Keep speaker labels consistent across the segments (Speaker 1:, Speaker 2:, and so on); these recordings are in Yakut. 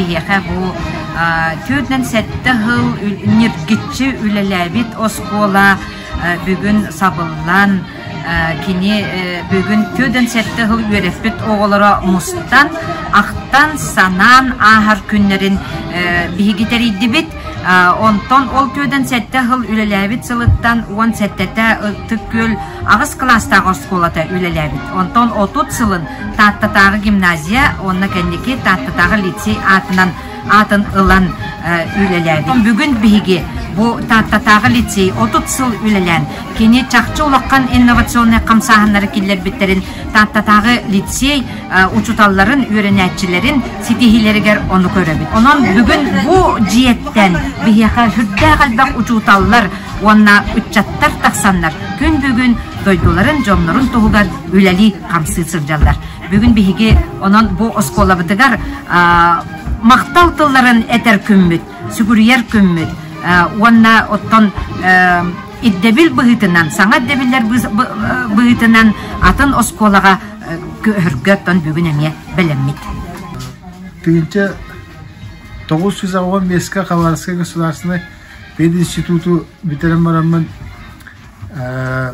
Speaker 1: биһиэхэ бу 47 сыл ньиргиччи үлэлээбит оскуола бүгүн сабыллан, кини бүгүн 47 сыл үөрэппит оҕолоро мустан, ахтан, санаан ааһар күннэрин биһиги тэрийдибит. Онтон ол 47 сыл үлэлээбит сылыттан 17-тэ Ытык Күөл аҕыс кылаастаах оскуолата үлэлээбит. Онтон 30 сылын Тааттатааҕы гимназия уонна кэнники Тааттатааҕы лицей аатынан аатын ылан үлэлээбит. Бүгүн биһиги бу Тааттатааҕы лицей 30 сыл үлэлээн, кини чахчы улахан инновационнай хамсааһыннары киллэрбиттэрин Тааттатааҕы лицей учууталларын, үөрэнээччилэрин ситиһиилэригэр ону көрөбүт. Онон бүгүн бу дьиэттэн биһиэхэ сүрдээх элбэх учууталлар уонна ыччаттар тахсаннар күн бүгүн дойдуларын, дьоннорун туһугар үлэлии-хамсыы сылдьаллар. Бүгүн биһиги онон бу оскуолабытыгар махтал тылларын этэр күммүт, сүгүрүйэр күммүт уонна оттон ирдэбил быһыытынан, саҥа ирдэбиллэр быһыытынан атын оскуолаҕа көһөргө оттон бүгүн эмиэ бэлэммит.
Speaker 2: 1995 Хабаровскай государственный пединституту бүтэрэн бараммын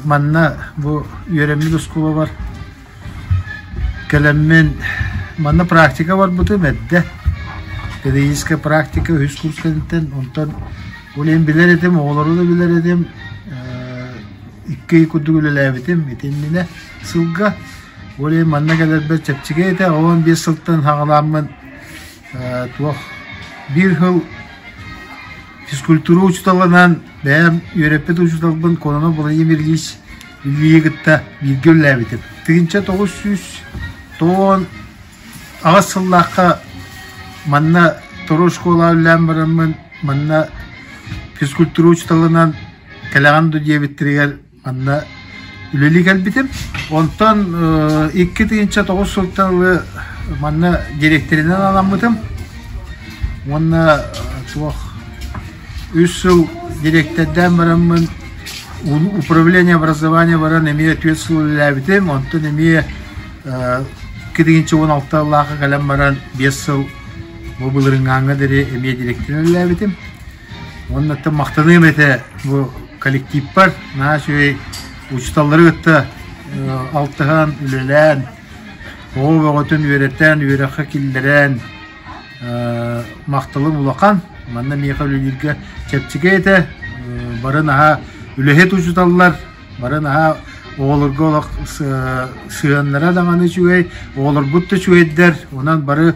Speaker 2: манна бу үөрэммит оскуолабар кэлэммин манна практика барбытым эрдэ. Педагогическая практика үһүс курс кэнниттэн онтон ол иһин билэр этим, оҕолору да билэр этим. Икки ый курдук үлэлээбитим итиннинэ сылга. Ол иһин манна кэлэрбэр чэпчэки этэ. 15 сылтан саҕалааммын туох биир сыл физкультура учууталынан бэйэм үөрэппит учууталбын Кононов Владимир Ильич Ильиһи кытта бииргэ үлэлээбитим. 1998 сыллаахха манна второй школаҕа үлэлээн бараммын манна физкультура учууталынан кэлэҕин дуу диэбиттэригэр манна үлэлии кэлбитим. Онтон 2009 сылтан ыла манна дириэктэринэн анаммытым. Уонна туох үс сыл дириэктэрдээн бараммын управление образования баран эмиэ түөрт сыл үлэлээбитим. Онтон эмиэ 2016 сыллаахха кэлэн баран биэс сыл бу былырыҥҥааҥҥа диэри эмиэ дириэктэринэн үлэлээбитим. Уонна махтаныам этэ бу коллективпар наһаа үчүгэй учууталлары кытта алтыһан, үлэлээн, оҕо бөҕөтүн үөрэтэн, үөрэххэ киллэрэн махталым улахан. Манна миэхэ үлэлииргэ чэпчэки этэ. Бары наһаа үлэһит учууталлар, Бары наһаа оҕолорго олох сыһыаннара даҕаны үчүгэй, оҕолорбут да үчүгэйдэр. Онон бары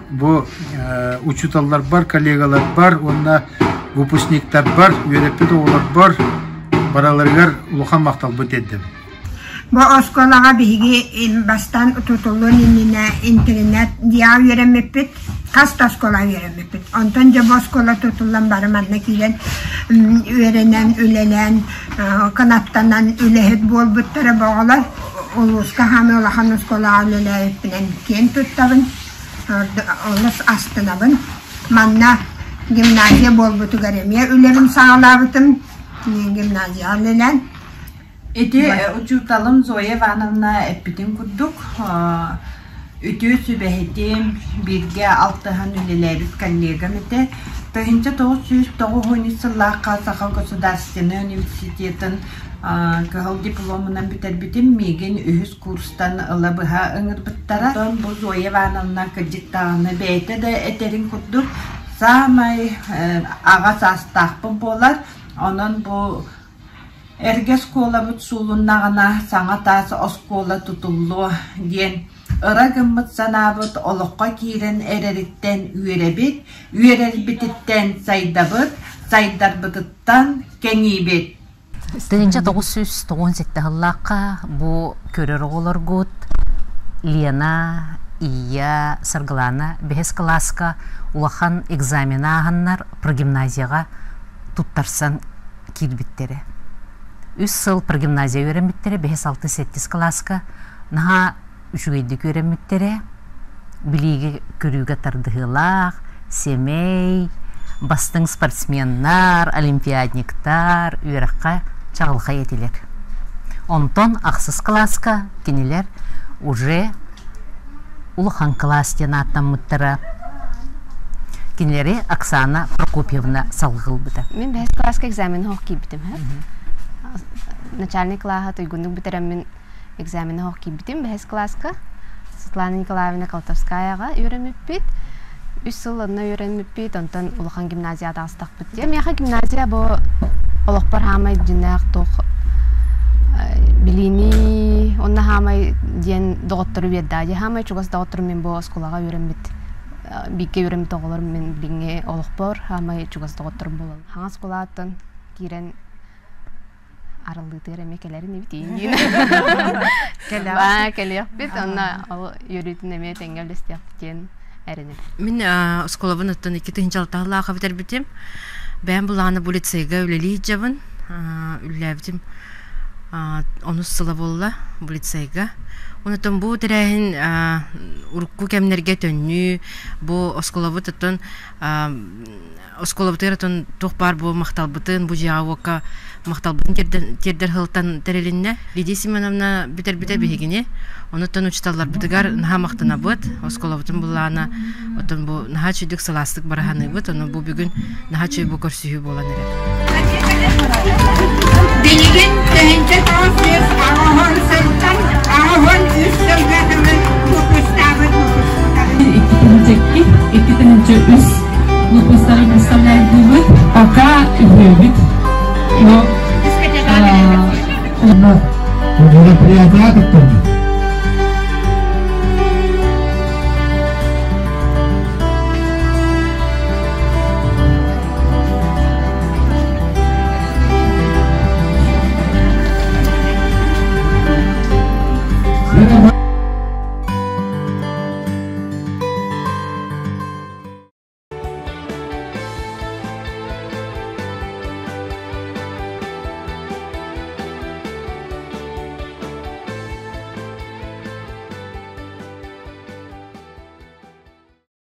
Speaker 2: бу учууталларбар, коллегаларбар уонна выпускниктарбар, үөрэппит оҕолорбор бараларыгар улахан махталбын тиэрдэбин.
Speaker 3: Бу оскуолаҕа биһиги бастаан тутуллуон иннинэ интернет дьиэҕэ үөрэммиппит. Хас да оскуолаҕа үөрэммиппит. Онтон дьэ бу оскуола тутуллан бары манна киирэн үөрэнэн, үлэлээн, кынаттанан үлэһит буолбуттара бу оҕолор. Улууска хаамыы улахан оскуолаҕа үлэлээбиппинэн киэн туттабын, олус астынабын. Манна гимназия буолбутугар эмиэ үлэбин саҕалаабытым. Гимназияҕа үлэлээн.
Speaker 4: Ити учууталым Зоя Ивановна эппитин курдук, үтүө сүбэһитим, бииргэ алтыһан үлэлээбит коллегам этэ. 1993 сыллаахха Саха государственнай университетын кыһыл дипломунан бүтэрбитим. Миигин үһүс курстан ыла быһа ыҥырбыттара. Онтон бу Зоя Ивановна кырдьык даҕаны бэйэтэ да этэрин курдук саамай аҕа саастаахпыт буолар. Онон бу Эргэ оскуолабыт суулуннаҕына саҥа таас оскуола тутуллуо диэн ыра гыммыт санаабыт олоххо киирэн эрэриттэн үөрэбит, үөрэрбититтэн сайдабыт, сайдарбытыттан кэҥиибит.
Speaker 5: 1997 сыллаахха бу көрөр оҕолоргут Лена, Ия, Саргылана бэһис кылааска улахан экзамен ааһаннар прогимназияҕа туттарсан киирбиттэрэ. Үс сыл прогимназия үөрэммиттэрэ, бэһис, алтыс, сэттис кылааска наһаа үчүгэйдик үөрэммиттэрэ, билиигэ көрүүгэ тардыһыылаах, сэмэй, бастыҥ спортсменнар, олимпиадниктар үөрэххэ чаҕылхай этилэр. Онтон ахсыс кылааска кинилэр уже улахан кылаас диэн ааттаммыттара. Кинилэри Оксана Прокопьевна салгылбыта.
Speaker 6: Мин бэһис класска экзамен хоох киирбитим. Начальный класса туйгуннук бүтэрэммин экзамены хоох киирбитим. Бэһис класска Светлана Николаевна Колтовскаяҕа үөрэммиппит. Үс сыл онно үөрэммиппит, онтон улахан гимназияҕа таҕыстахпыт диэн. Миэхэ гимназия бу олохпор хаамай дьиннээх туох билиини онно хаамай диэн доҕоттору биэрдэ. Дьэ хаамай чугас доҕотторум мин бу оскуолаҕа үөрэммит бииргэ үөрэммит оҕолорум мин билиҥҥи олохпор хаамай чугас доҕотторум буолаллар. Хаҥас кулааттан киирэн арыллыытыгар эмиэ кэлэрин эбит иин кэлиэхпит онно ол үөрүүтүн эмиэ тэҥҥэ үллэстиэхпит диэн эрэнэбин.
Speaker 7: Мин оскуолабын оттон 2006-лаахха бүтэрбитим. Бэйэм булааны бу лицейгэ үлэлии сылдьабын. Үлэлээбитим онус сыла буолла бу лицейгэ. Онтон бу тэрээһин урукку кэмнэргэ төннүү, бу оскуолабыт оттон оскуолабытыгар отон туох баар бу махталбытын, бу дьиэҕэ-уокка махталбытын тиэрдэр сылтан тэрилиннэ. Лидия Семеновна бүтэрбитэ биһигини. Онуттан учууталларбытыгар наһаа махтанабыт. Оскуолабытын буллаана оттон бу наһаа үчүгдүк сылаастык бараһаныыбыт. Ону бу бүгүн наһаа үчүгэй бу көрсүһүү буолан эрэр.
Speaker 3: Билигин тыһыынча 980 сылтан 83 сылга дылы выпустаабыт выпускниктарын.
Speaker 8: 2002, 2003 выпустары представляйдыыбыт. Пока үһүөбүт. Но
Speaker 2: мероприятия кыттабыт.